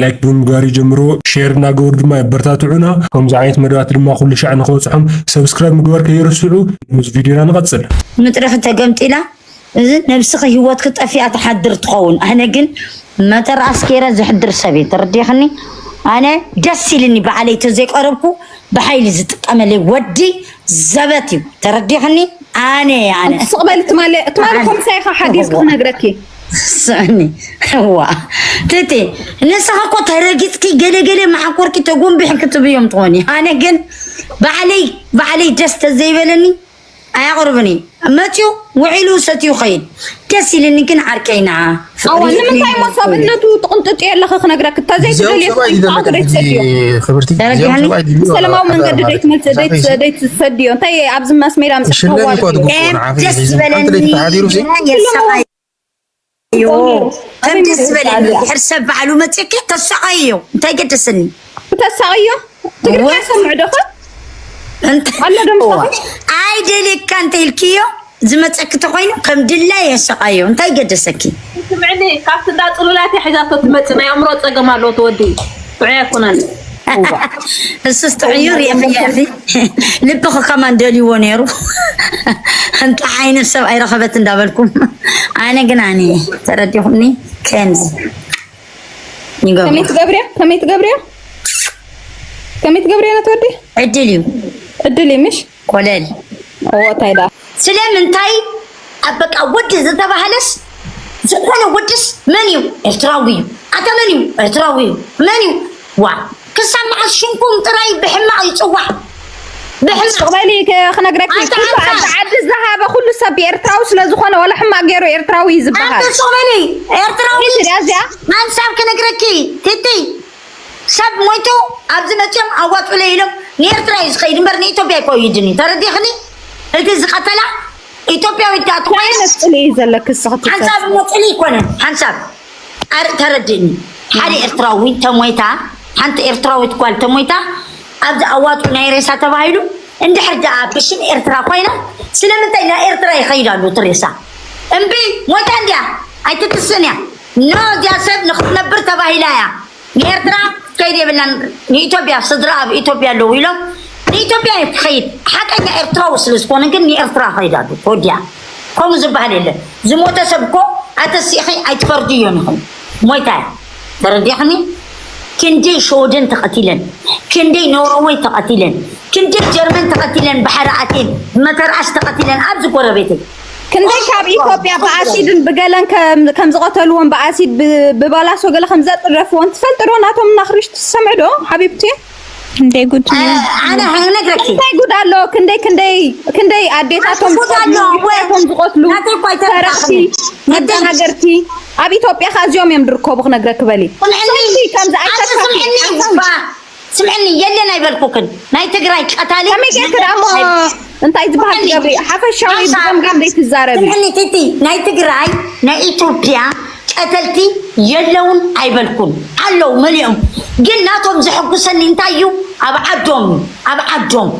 ላይክ ብምግባር ይጀምርዎ፣ ሼር እናገበሩ ድማ የበረታትዑና። ከምዚ ዓይነት መደባት ድማ ኩሉ ሻዕ ንኸበፅሖም ሰብስክራይብ ምግባር ከይረስዑ። ምስ ቪድዮና ንቐፅል። ምጥርሒ ተገምጢላ እዚ ነብስኺ ህይወትኪ ጠፊኣ ትሓድር ትኸውን። ኣነ ግን መተርኣስ ገይረ ዝሕድር ሰብ እየ፣ ተረዲኽኒ? ኣነ ደስ ኢልኒ ባዕለይ ተዘይቀረብኩ ብሓይሊ ዝጥቀመለይ ወዲ ዘበት እዩ፣ ተረዲኽኒ? ኣነ ኣነ ስቕ በሊ ትማሊ ትማሊ ከምሳ ኢኻ ሓጊዝኪ ክነግረኪ። ስዕኒ ዋ ትቲ ንስኻ እኮ ተረጊጽኪ ገለ ገለ መሓኮርኪ ተጎንቢሕኪ ትብዮም ትኾኒ። ኣነ ግን ባዕለይ ባዕለይ ደስ ተዘይበለኒ ኣያቕርብኒ መፅዩ ውዒሉ ሰትዩ ኸይድ ደስ ኢልኒ ግን ዓርከይና ኣዋ ንምንታይ ሞ ሰብነቱ ትቕንጥጥዮ ኣለኺ ክነግረኪ ተዘይትደልዮ ሰብኣይ ይደለካ ትሰድዮ ክብርቲ ተረዲሃኒ ሰለማዊ መንገዲ ደይትመልሲ ደይትሰድዮ እንታይ ኣብዚ ማስሜዳ ምፅሕዋ ደስ ዝበለኒ ተሓዲሩ ሲ የሰቓይ እዩ ከም ደስ ዝበለኒ ድሕር ሰብ ባዕሉ መፅኪ ተሳቐዮ እንታይ ገደሰኒ ተሳቐዮ ትግርኛ ሰምዕ ዶኸ ኣሎ ደምሳኺ ኣይደልየካ እንተ ኢልክዮ ዝመፀኪ ተኮይኑ ከም ድላይ የሰቓዮ እንታይ ገደሰኪ ስምዕኒ ካብቲ እንዳ ፅሉላት እያ ሒዛቶ ትመፅእ ናይ ኣእምሮ ፀገም ኣለዎ ተወዲ ጥዑይ ኣይኮነን እሱስ ጥዑይ እዩ ሪእኽያ ልብኺ ከማን ደልይዎ ነይሩ እንተ ዓይነት ሰብ ኣይረኸበት እንዳበልኩም ኣነ ግን ኣነ ተረዲኹምኒ ከምዚ ይገብሩ ከመይ ትገብርዮ ከመይ ትገብርዮ ከመይ ትገብርዮ ነትወዲ ዕድል እዩ ዕድል እዩ ምሽ ኮለል እንታይ ዳ ስለምንታይ ኣብ በቃ ወዲ ዝተባህለስ ዝኾነ ወድስ መን እዩ ኤርትራዊ እዩ ኣታ መን እዩ ኤርትራዊ እዩ መን እዩ ዋ ክሳብ መዓስ ሽምኩም ጥራይ ብሕማቕ ይፅዋዕ ብሕማቕ በሊ ክነግረኪ ኩሉ ዓዲ ዝሃበ ኩሉ ሰብ ኤርትራዊ ስለ ዝኾነ ወላ ሕማቕ ገይሩ ኤርትራዊ እዩ ዝበሃል ኣንተ ሱቕ በሊ ኤርትራዊ እዚኣ ሓንሳብ ክነግረኪ ትቲ ሰብ ሞይቱ ኣብዚ መፅኦም ኣዋፅኡለይ ኢሎም ንኤርትራ እዩ ዝኸይድ እምበር ንኢትዮጵያ ኣይኮይድን እዩ ተረዲኽኒ እቲ ዝቐተላ ኢትዮጵያዊት ዳኣ ትኾይና መፅሊ እዩ ዘለኪ እስኽቲ ሓንሳብ መፅሊ ይኮነን ሓንሳብ ኣር ተረድእኒ ሓደ ኤርትራዊ ተሞይታ ሓንቲ ኤርትራዊት ጓል ተሞይታ ኣብዚ ኣዋፁ ናይ ሬሳ ተባሂሉ እንድሕር ዳኣ ብሽም ኤርትራ ኮይና ስለምንታይ ናይ ኤርትራ ይኸይድ ኣሎ እቲ ሬሳ እምቢ ሞይታ እንድያ ኣይትትስን እያ ኖ እዚኣ ሰብ ንኽትነብር ተባሂላ እያ ንኤርትራ ከይድ የብላን ንኢትዮጵያ ስድራ ኣብ ኢትዮጵያ ኣለዉ ኢሎም ንኢትዮጵያ ትኸይድ ሓቀኛ ኤርትራዊ ስለ ዝኾነ ግን ንኤርትራ ኸይድ ኣሉ ተወዲያ ከምኡ ዝበሃል የለን ዝሞተ ሰብ እኮ ኣተሲኺ ኣይትፈርድዮን ኢኹም ሞይታ እያ ተረዲኽኒ ክንደይ ሸወደን ተቐቲለን ክንደይ ኖርወይ ተቐቲለን ክንደይ ጀርመን ተቐቲለን ብሓደ ኣትየን መተርኣስ ተቐቲለን ኣብዚ ጎረቤተይ ክንደይ ካብ ኢትዮጵያ ብኣሲድን ብገለን ከም ዝቐተልዎን ብኣሲድ ብባላሶ ገለ ከም ዘጥረፍዎን ትፈልጢ ዶ ናቶም እናኽሪሽ ትሰምዕ ዶ ሓቢብቲ ክንደይ ጉድ ኣነ ነግረኪ እንታይ ጉድ ኣሎ ክንደይ ክንደይ ክንደይ ኣዴታቶም ጉድ ኣሎ ወይ ዝቐትሉ ናተይ እኮ ኣይተረዳእኽኒ ተረፍቲ መደናገርቲ ኣብ ኢትዮጵያ ከ እዚኦም እዮም ዝርከቡ ክነግረኪ በሊ ስምዕኒ ከምዚ ኣይተካፊ ስምዕኒ የለን ኣይበልኩክን ናይ ትግራይ ቀታሊ ከመይ ጌርክ ደኣ እሞ እንታይ ዝበሃል ትገብሪ ሓፈሻዊ ብገምጋም ዘይትዛረቢ ትምዕኒ ቲቲ ናይ ትግራይ ናይ ኢትዮጵያ ቀተልቲ የለውን ኣይበልኩን ኣለዉ መሊኦም ግን ናቶም ዘሐጉሰኒ እንታይ እዩ ኣብ ዓዶም ኣብ ዓዶም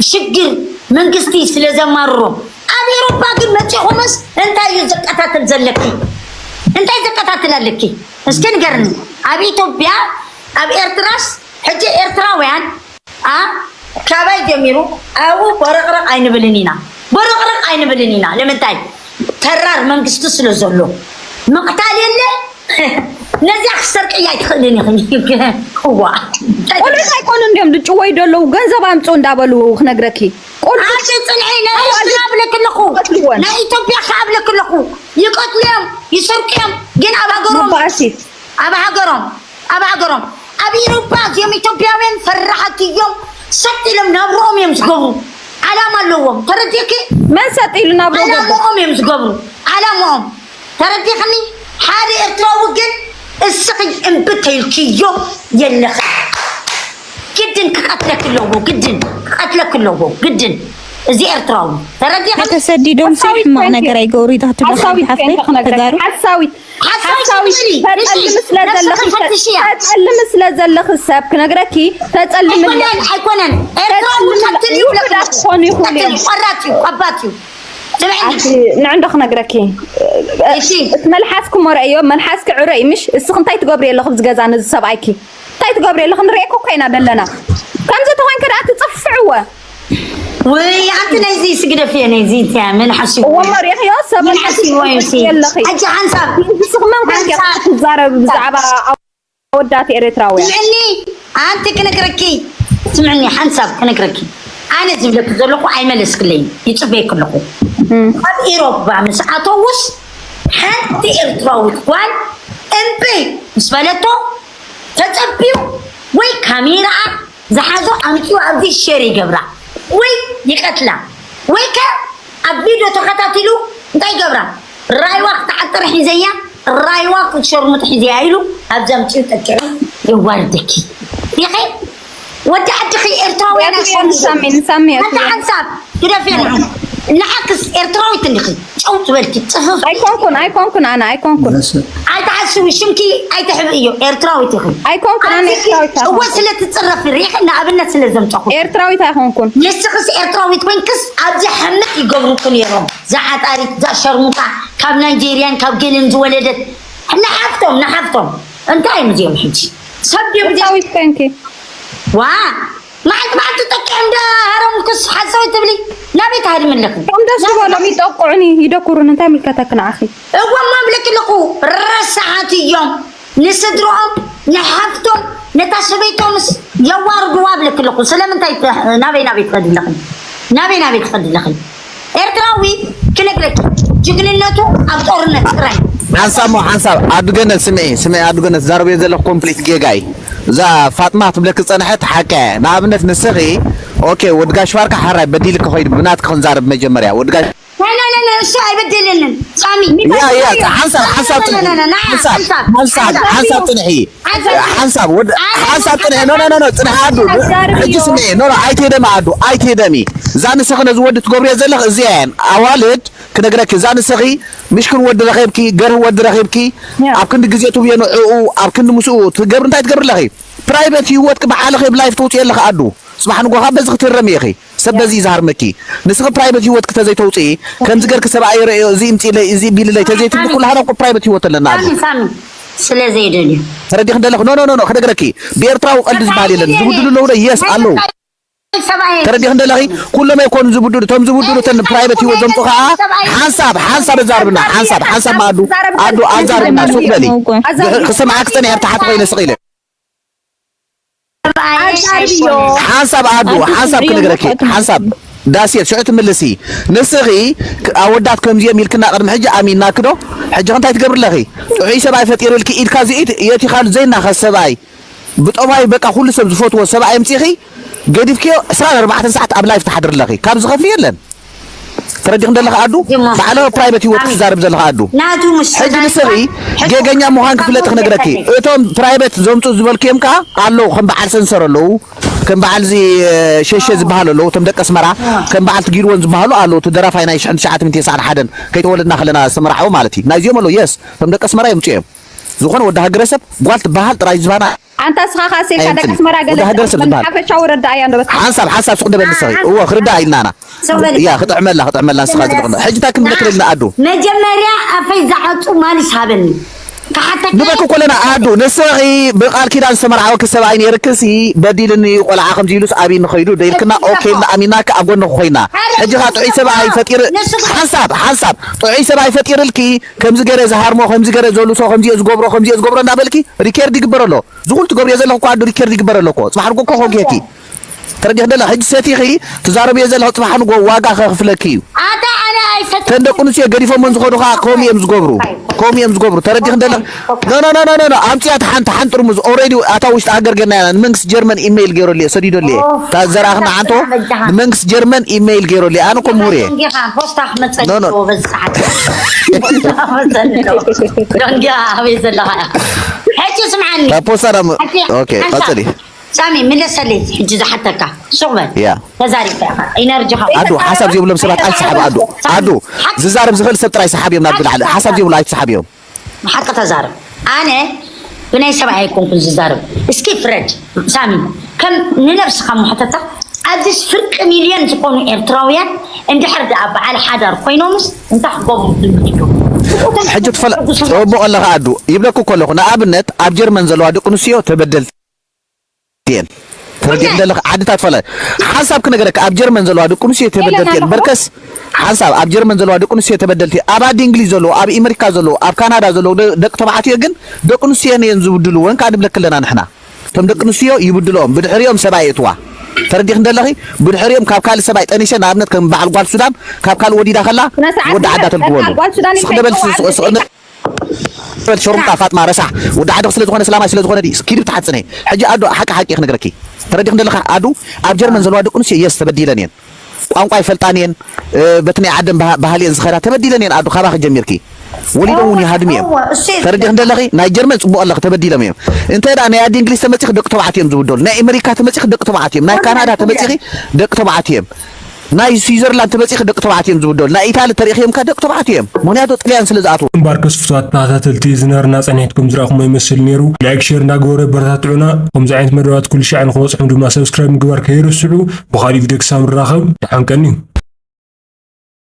ሽግር መንግስቲ ስለ ዘማርሮም ኣብ ኤሮፓ ግን መፂኹምስ እንታይ እዩ ዘቀታትል ዘለኪ እንታይ ዘቀታትል ኣለኪ እስኪ ንገርኒ ኣብ ኢትዮጵያ ኣብ ኤርትራስ ሕጂ ኤርትራውያን ኣ ካባይ ጀሚሩ ኣብኡ ቦረቕረቕ ኣይንብልን ኢና ቦረቕረቕ ኣይንብልን ኢና ንምንታይ ተራር መንግስቲ ስለ ዘሎ ምቕታል የለ ነዚኣ ክሰርቅያ ኣይትኽእልን ኢኺ ዋ ቆልዑት ኣይኮኑ እንዲዮም ዝጭወዩ ዘለዉ ገንዘብ ኣምፁ እንዳበሉ ክነግረኪ ቆልዑት ጽንዒ ናይ ኤርትራ ኣብለኪ ኣለኹ ናይ ኢትዮጵያ ከ ኣብለኪ ኣለኹ ይቀትሉ እዮም ይሰርቁ እዮም ግን ኣብ ሃገሮም ኣብ ሃገሮም ኣብ ሃገሮም ኣብ ኢሮፓ እዚኦም ኢትዮጵያውያን ፈራሓት እዮም ሰጥ ኢሎም ናብርኦም እዮም ዝገብሩ ዓላማ ኣለዎም ተረዲእኪ መን ሰጥ ኢሉ ናብርኦም ገበር ዓላማኦም እዮም ዝገብሩ ዓላማኦም ተረዲኽኒ ሓደ ኤርትራዊ ግን እስኺ እምቢ ተይልክዮ የለኺ ግድን ክቀትለኪ ኣለዎ ግድን ክቀትለኪ ኣለዎ ግድን እዚ ኤርትራዊ ተረዲኽኒ ተሰዲዶም ሲ ሕማቕ ነገር ኣይገብሩ ኢዳ ትብላ ሓሳዊት ሓፍተይ ተጋሩ ሓሳዊት ሓሳዊት ተጸልሚ ስለ ዘለኺ ተጸልሚ ስለ ዘለኺ ሰብ ክነግረኪ ተጸልሚ ኣይኮነን ኣይኮነን ኤርትራዊ ቀትል ይብለካ ትኾኑ ይኹን እዮም ቆራጥ እዩ ቀባጥ እዩ ስምዕኒ። ኣቲ ንዕንዶ ክነግረኪ። እሺ። እቲ መልሓስኪ እሞ ረእዮ፣ መልሓስኪ ዕረ እዩ ምሽ? እስኺ እንታይ ትገብሪ ኣለኹ ኣብዚ ገዛ ነዚ ሰብኣይኪ? እንታይ ትገብሪ ኣለኹ? ንርእየኪ እኮ ኢና ዘለና። ከምዚ ተኾንኪ ደኣ ትጽፍዕዎ። ወይ ኣንቲ ነዚ ስግደፍ እየ ነዚ እንታይ ምን ሓሲ እዎ እሞ ርእየኽዮ፣ ሰብ ምን ሓሲ ወይ ሲ ኣለኺ። ኣጂ ሓንሳብ ንስኺ መን ኮንኪ ክትዛረቢ ብዛዕባ ኣወዳት ኤርትራውያን? ስምዕኒ ኣንቲ ክነግረኪ ስምዕኒ ሓንሳብ ክነግረኪ ኣነ ዝብለኪ ዘለኹ ኣይመለስክለይ ይጽበየኪ ኣለኹ ኣብ ኢሮባ ምስ ኣተውስ ሓንቲ ኤርትራዊት ጓል እምበይ ምስ በለቶ ተጸቢዩ ወይ ካሜራኣ ዝሓዞ ኣምፂኡ ኣብዚ ሸር ይገብራ ወይ ይቀትላ ወይ ከ ኣብ ቪድዮ ተኸታቲሉ እንታይ ይገብራ ራይዋ ክትዓጥር ሒዘያ ራይዋ ክትሸርሙጥ ሒዘያ ኢሉ ኣብዚ ኣምፂኡ ጠቂዑ የዋርደኪ ይኸ ወዲ ዓድኺ ኤርትራውያን ንሳሚ ንሳሚ ሓንሳብ ግደፍዮ ንዓክስ ኤርትራዊት እንዲኺ ጨው ትበልኪ ፅፍፍ ኣይኮንኩን ኣይኮንኩን ኣነ ኣይኮንኩን ኣይትሓስዊ ሽምኪ ኣይትሕብእዮ ኤርትራዊት ኢኺ ኣይኮንኩን ኣነ ኤርትራዊት እወ ስለ ትፅረፊ ሪኢኺ ንኣብነት ስለ ዘምፀኹ ኤርትራዊት ኣይኮንኩን ንስኽስ ኤርትራዊት ኮይንክስ ኣብዚ ሕምቅ ይገብሩኪ ነይሮም ዛዓጣሪት ዛሸርሙጣ ካብ ናይጄርያን ካብ ገልን ዝወለደት ንሓፍቶም ንሓፍቶም እንታይ እዮም እዚኦም ሕጂ ሰብ ድዮም እዚኦም ኤርትራዊት ኮንኪ ዋ መዓልቲ መዓልቲ ጠቂዖም ዶ ሃረምኩስ ሓሳዊ ትብሊ ናበይ ትሃድሚ ኣለኹ ከም ደስ ዝበሎም ይጠቁዑኒ ይደኩሩኒ እንታይ ምልከተክ ንዓኺ እዎም ኣብለኪ ኣለኹ ረሳሓት እዮም ንስድርኦም ንሓፍቶም ነታ ሰበይቶምስ የዋርድዋ ኣብለኪ ኣለኹ ስለምንታይ ናበይ ናበይ ትኸዲ ኣለኺ ናበይ ናበይ ትኸዲ ኣለኺ ኤርትራዊ ክነግረኪ ጅግንነቱ ኣብ ጦርነት ጥራይ ሓንሳብ ሞ ሓንሳብ ኣዱ ገነት ስምዒ ስምዒ ኣዱ ገነት ዛረብዮ ዘለኹ ኮምፕሊት ጌጋ እዩ እዛ ፋጥማ ትብለኪ ዝፀንሐት ሓቂ እያ ንኣብነት ንስኺ ኦኬ ወዲ ጋሽ ባርካ ሓራይ በዲልኪ ኸይዱ ብናትኪ ክንዛረብ መጀመርያ ወዲ ጋሽ لا لا لا لا እሱ ኣይበደለንን ሳሚ ያ ያ ሓንሳብ ሓንሳብ ፅንሒ ሓንሳብ ሓንሳብ ሓንሳብ ፅንሒ ሓንሳብ ወዲ ሓንሳብ ፅንሒ ኖ ኖ ኖ ፅንሒ ኣዱ ሕጂ ስምዒ ኖ ኖ ኣይትሄደሚ ኣዱ ኣይትሄደሚ እዛ ንስኺ ነዚ ወዲ ትገብርዮ ዘለኽ እዚኣ እየን ኣዋልድ ክነግረኪ እዛ ንስኺ ምሽክን ወዲ ረኺብኪ ገርህ ወዲ ረኺብኪ ኣብ ክንዲ ግዜ ትብዮ ንዕኡ ኣብ ክንዲ ምስኡ ትገብሪ እንታይ ትገብሪ ኣለኺ ፕራይቨት ህይወትኪ ብዓለኺ ብ ላይፍ ተውፅዮ ኣለኺ ኣዱ ፅባሕ ንጎኻ በዚ ክትህረሚ ኢኺ ሰብ በዚ ይዝሃርመኪ ንስኺ ፕራይቨት ህይወትኪ ተዘይተውፅኢ ከምዚ ገርኪ ሰብኣይ ረእዮ እዚ ይምፅኢለይ እዚ ቢልለይ ተዘይትብሊ ኩላህና እኮ ፕራይቨት ህይወት ኣለና ኣዱ ሳሚ ሳሚ ስለ ዘይደልዩ ተረዲኺ እንደለኺ ኖ ኖ ኖ ክነግረኪ ብኤርትራዊ ቀልዲ ዝበሃል የለን ዝብድሉ ኣለዉ ዶ የስ ኣለዉ ሰብኣይ ተረዲኺ እንደለኺ ኩሎም ኣይኮኑ ዝብድሉ እቶም ዝብድሉ እተን ፕራይቨት ህይወት ዘምፁ ከዓ ሓንሳብ ሓንሳብ ኣዛርብና ሓንሳብ ሓንሳብ ማኣዱ ኣዱ ኣዛርብና ሱቅ በሊ ክሰምዓኪ ፀኒሐ ብታሕቲ ኮይነ ስቕ ኢለ ሓንሳብ ኣዱ ሓንሳብ ክነግረኪ ሓንሳብ ዳሴት ሽዑ ትምልሲ ንስኺ ኣወዳት ከምዚኦም ኢልክና ቅድሚ ሕጂ ኣሚንናኪ ዶ ሕጂ እንታይ ትገብሪ ኣለኺ ጥዑይ ሰብኣይ ፈጢርልኪ ኢድካ ዝኢድ የእቲኻሉ ዘይናኸስ ሰብኣይ ብጠባይ በቃ ኩሉ ሰብ ዝፈትዎ ሰብኣይ ኣምፂኺ ገዲፍክዮ ዕስራን ኣርባዕተን ሰዓት ኣብ ላይፍ ትሓድሪ ኣለኺ ካብ ዝኸፍእ የለን ተረዲኺ እንደለኻ ኣዱ ባዕላዊ ፕራይቨት ህይወት ክትዛረብ ዘለኻ ኣዱ ናቱ ምስ ሕጂ ንስኺ ጌገኛ ምዃን ክፍለጥ ክነግረኪ እቶም ፕራይቨት ዘምፁ ዝበልክዮም ከዓ ኣለዉ ከም በዓል ሰንሰር ኣለዉ ከም በዓል እዚ ሸሸ ዝበሃል ኣለዉ እቶም ደቂ ኣስመራ ከም በዓል ትጊርዎን ዝበሃሉ ኣለዉ እቲ ደራፋይ ናይ ሽሕን ትሽዓተ ሚእትን ተስዓን ሓደን ከይተወለድና ከለና ዝተመርዓዉ ማለት እዩ ናይዚኦም ኣለዉ የስ እቶም ደቂ ኣስመራ የምፁ እዮም ዝኾነ ወዲ ሃገረሰብ ጓል ትበሃል ጥራይ ዝባና ኣንታ እስኻ ካሴካ ደቂ ኣስመራ ገለ ሓፈሻዊ ረዳእያ እንዶ በስ ሓንሳብ ሓንሳብ ሱቕ ደበል ንስኺ እዎ ክርዳእ ኢልናና ያ ክጥዕመላ ክጥዕመላ ንስኻ ዝልቕና ሕጂ እንታይ ክንብለክ ደልና ኣዱ መጀመርያ ኣፈይ ዝዓፁ ማልስ ሃበኒ ክሓተካ ንበክ ኮለና ኣዱ ንስኺ ብቃል ኪዳን ዝተመርዓወኪ ሰብኣይ ነይርክሲ በዲልኒ ቆልዓ ከምዚ ኢሉስ ኣብይ ንኸይዱ ደይልክና ኦኬ ኢልና ኣሚናኪ ኣብ ጎንኺ ኮይና ሕጂ ኻ ጥዑይ ሰብኣይ ፈጢር ሓንሳብ ሓንሳብ ጥዑይ ሰብኣይ ፈጢርልኪ ከምዚ ገረ ዝሃርሞ ከምዚ ገረ ዘልሶ ከምዚ ዝገብሮ ከምዚ ዝገብሮ እንዳበልኪ ሪኬርድ ይግበር ኣሎ ዝኹሉ ትገብርዮ ዘለኹ እኮ ኣዱ ሪኬርድ ይግበር ኣሎ እኮ ፅባሕ ርጎ እኮ ኮንኬኪ ተረዲኽ ደለ ሕጂ ሰቲኺ ትዛረብዮ ዘለኹ ፅባሕ ንጎ ዋጋ ከኽፍለኪ እዩ ኣታ ኣነ ኣይሰጥ ተን ደቂ ኣንስትዮ ገዲፎሞን ዝኸዱ ከዓ ከምኡ እዮም ዝገብሩ ከምኡ እዮም ዝገብሩ ተረዲኽ ደለ ኖኖኖኖኖ ኣምፅያ ተሓንቲ ሓንቲ ጥርሙዝ ኦሬዲ ኣታ ውሽጢ ሃገር ገና ኢና ንመንግስቲ ጀርመን ኢሜይል ገይረሉ እየ ሰዲደሉ እየ እታ ዘርኣኽና ዓንቶ ንመንግስቲ ጀርመን ኢሜይል ገይረሉ እየ ኣነ እኮ ምሁር እየ ጌኻ ፖስታ ክመፀኒ ኖኖ በዚ ሰዓት ፖስታ ክመፀኒ ደንጊያ ኣበይ ዘለኻ ሕጂ ስምዓኒ ፖስታ ዳ ኦኬ ቀፅሊ ሳሚ ምለሰለይ ሕጂ ዝሓተካ ሱቕ በል ያ ተዛሪብካ ኢኻ ኢነርጂኻ ኣዱ ሓሳብ ዘይብሎም ሰባት ኣይትሰሓብ ኣዱ ኣዱ ዝዛረብ ዝኽእል ሰብ ጥራይ ሰሓብ እዮም ናብ ዝለዓለ ሓሳብ ዘይብሎ ኣይትሰሓብ እዮም ሓቂ ተዛረብ ኣነ ብናይ ሰብኣይ ኣይኮንኩን ዝዛረብ እስኪ ፍረድ ሳሚ ከም ንነብስኻ ምሕተታ ኣብዚስ ፍርቂ ሚልዮን ዝኾኑ ኤርትራውያን እንድሕር ደኣ በዓል ሓዳር ኮይኖምስ እንታይ ክገብሩ ትምኒቱ? ሕጂ ትፈለ ጽቡቕ ኣለኻ ኣዱ ይብለኩ ከለኹ፣ ንኣብነት ኣብ ጀርመን ዘለዋ ደቂ ኣንስትዮ ተበደልቲ እየን። ተረዲእኪ ዘለኺ? ዓድታት ፈለ ሓንሳብ ክነገረካ፣ ኣብ ጀርመን ዘለዋ ደቂ ኣንስትዮ ተበደልቲ እየን። በርከስ ሓንሳብ ኣብ ጀርመን ዘለዋ ደቂ ኣንስትዮ ተበደልቲ፣ ኣብ ዓዲ እንግሊዝ ዘለዉ፣ ኣብ ኣሜሪካ ዘለዉ፣ ኣብ ካናዳ ዘለዉ ደ- ደቂ ተባዕትዮ ግን ደቂ ኣንስትዮ እየን ዝብድሉ ወን ከዓ ንብለኪ ኣለና ንሕና። እቶም ደቂ ኣንስትዮ ይብድሎም፣ ብድሕሪኦም ሰብኣይ የእትዋ። ተረዲእኪ ዘለኺ? ብድሕሪኦም ካብ ካልእ ሰብኣይ ጠኒሰ፣ ንኣብነት ከም በዓል ጓል ሱዳን ካብ ካልእ ወዲዳ ከላ ስነ ስርዓት ወዲ ዓዳ ግበር። ተልግበሉ። በዓል ጓል ሱዳን ስቕ ደበል ይፈትዋ ስቕ- ስቕ- ስቕ- በል ሸሩምጣ ፋጥማ ረሳሕ ወዲ ዓዲ ስለ ዝኾነ፣ ስላማይ ስለ ዝኾነ ድዩ ኪዲ ብትሓጽነ። ሕጂ ኣዱ ሓቂ ሓቂ ክነግረኪ፣ ተረዲእኪ ዘለኻ ኣዱ፣ ኣብ ጀርመን ዘለዋ ደቂ ኣንስትዮ የስ ተበዲለን እየን። ቋንቋ ይፈልጣን እየን። እ፣ በቲ ናይ ዓደን ባህ- ባህሊ እየን ዝኸዳ፣ ተበዲለን እየን ኣዱ። ካባኺ ጀሚርኪ ወሊዶም እውን ይሃድሙ እዮም። እወ፣ እሱ እዩ ተረዲእኪ ዘለኺ? ናይ ጀርመን ጽቡቕ ኣለኺ፣ ተበዲሎም እዮም። እንተ ደኣ ናይ ዓዲ እንግሊዝ ተመጺኺ ደቂ ተባዕትዮ እዮም ዝብደሉ፣ ናይ ኣሜሪካ ተመጺኺ ደቂ ተባዕትዮ እዮም፣ ናይ ካናዳ ተመጺኺ ደቂ ተባዕትዮ እዮም፣ ናይ ስዊዘርላንድ ተመጺኺ ደቂ ተባዕትዮ እዮም ዝብደሉ፣ ናይ ኢታሊ ተሪእኺ እዮም ከ ደቂ ተባዕትዮ እዮም። ምኽንያቱ ጥልያን ስለ ዝኣትዉ። እምበኣርከስ ፍቱዋት ተኸታተልቲ፣ እዚ ናህርና ጸኒሕትኩም ዝረኣኹሞ ይመስል ነይሩ። ላይክ ሸር እንዳገበሩ የበረታትዑና። ከምዚ ዓይነት መደባት ኩሉ ሻዕ ንክበጽሖም ድማ ሰብስክራይብ ምግባር ከይርስዑ። ብኻሊእ ቪድዮ ክሳብ ንራኸብ ደሓን ቀንዩ።